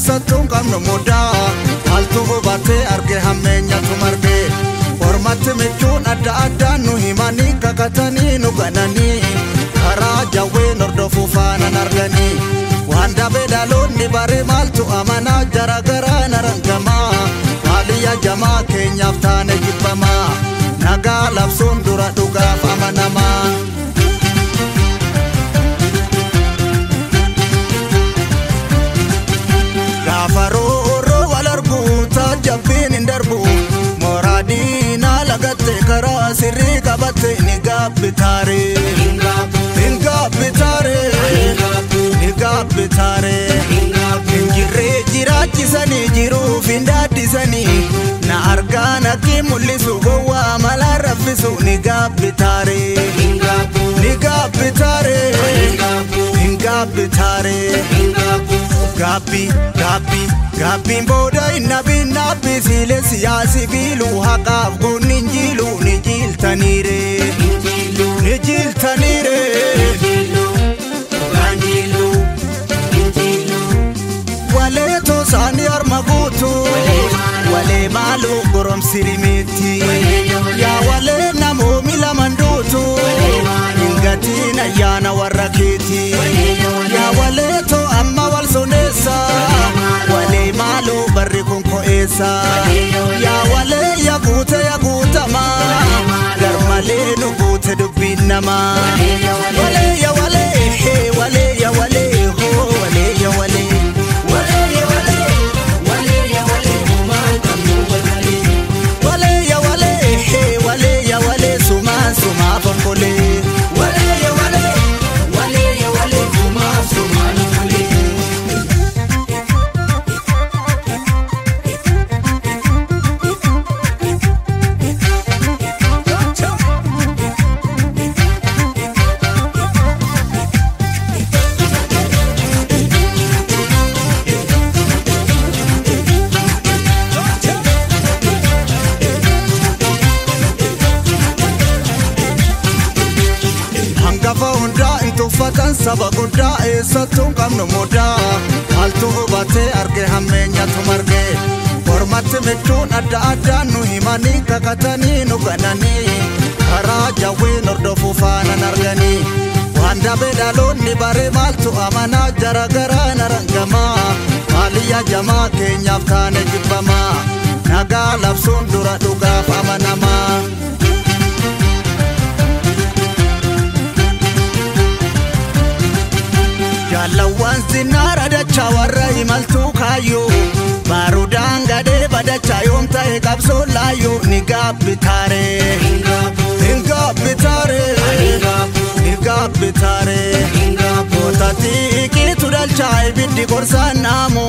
eessattuu hin qabnu mudaa. Maaltu hubatee arge hammeenyatu marge. Ormatti michuun adda addaan nu himanii kakatanii nu gananii. Karaa jawween hordofuu faanaan arganii. Waan dabee dhaloonni bare maaltu amanaa jara garaa narangamaa. Maaliyyaa jamaa keenyaaf taane jibbamaa. Nagaa labsuun dura dhugaaf amanamaa. Gaafa rooroo wal arguu taajjabbiin hin darbu. Mooraa diinaa lagatte karaa sirrii qabatte ni gaabbitaare. Hin gaabbitaare. Ni gaabbitaare. Hin jirree jiraachisanii jiruuf hin daaddisanii. Na argaa natti mul'isu gowwaa malaa raffisu ni gaabbitaare. Ni gaabbitaare. Hin gaabbitaare. Gaabbii gaabbii gaabbiin booda hin nabiin naabbii siilee siyaasi biiluu haqaaf goonni hin jiiluu ni jiiltaniire. Ni jiiltaniire. Walee toosaanii harma guutuu. Walee maaloo goromsi rimeetti. Yaa walee namoomi lamaan duutu. Hin gatiin ayyaana warra keeti. Yaa walee too amma wal soneessa. Walee maaloo barri kun ko'eessa. Yaa walee yaa guute yaa guutamaa. Garmalee nu guute dubbiin namaa. Walee yaa walee walee yaa walee hoo walee yaa walee. Walee yaa walee walee yaa walee humaan qabnu wal malee. Walee yaa walee walee yaa walee sumaan sumaa fonkolee. Walee yaa walee walee yaa walee humaan sumaan fonkolee. Hangafa hundaa hin tuffatan saba guddaa eessattuu hin qabnu mudaa. Maaltu hubatee arge hammeenyatu marge. Ormatti michuun adda addaan nu himanii kakatanii nu gananii. Karaa jawween hordofuu faanaan arganii. Waan dabee dhaloonni bare maaltu amanaa jara garaa narangamaa. Maaliyyaa jamaa keenyaaf taane jibbamaa. Nagaa labsuun dura dhugaaf amanamaa. Jaalawwan sinnaara dachaa warra imaltuu kaayyoo. Baarudaan gadhee badachaa yoom ta'e qabsoo laayyoo ni gaabbitaare. Hin gaabbitaare. Ni gaabbitaare. Goota xiiqiitu dhalchaa ibiddi gorsaan naamu.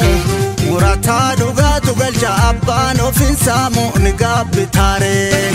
Murataa dhugaatu galcha abbaan of hin saamu ni gaabbitaare.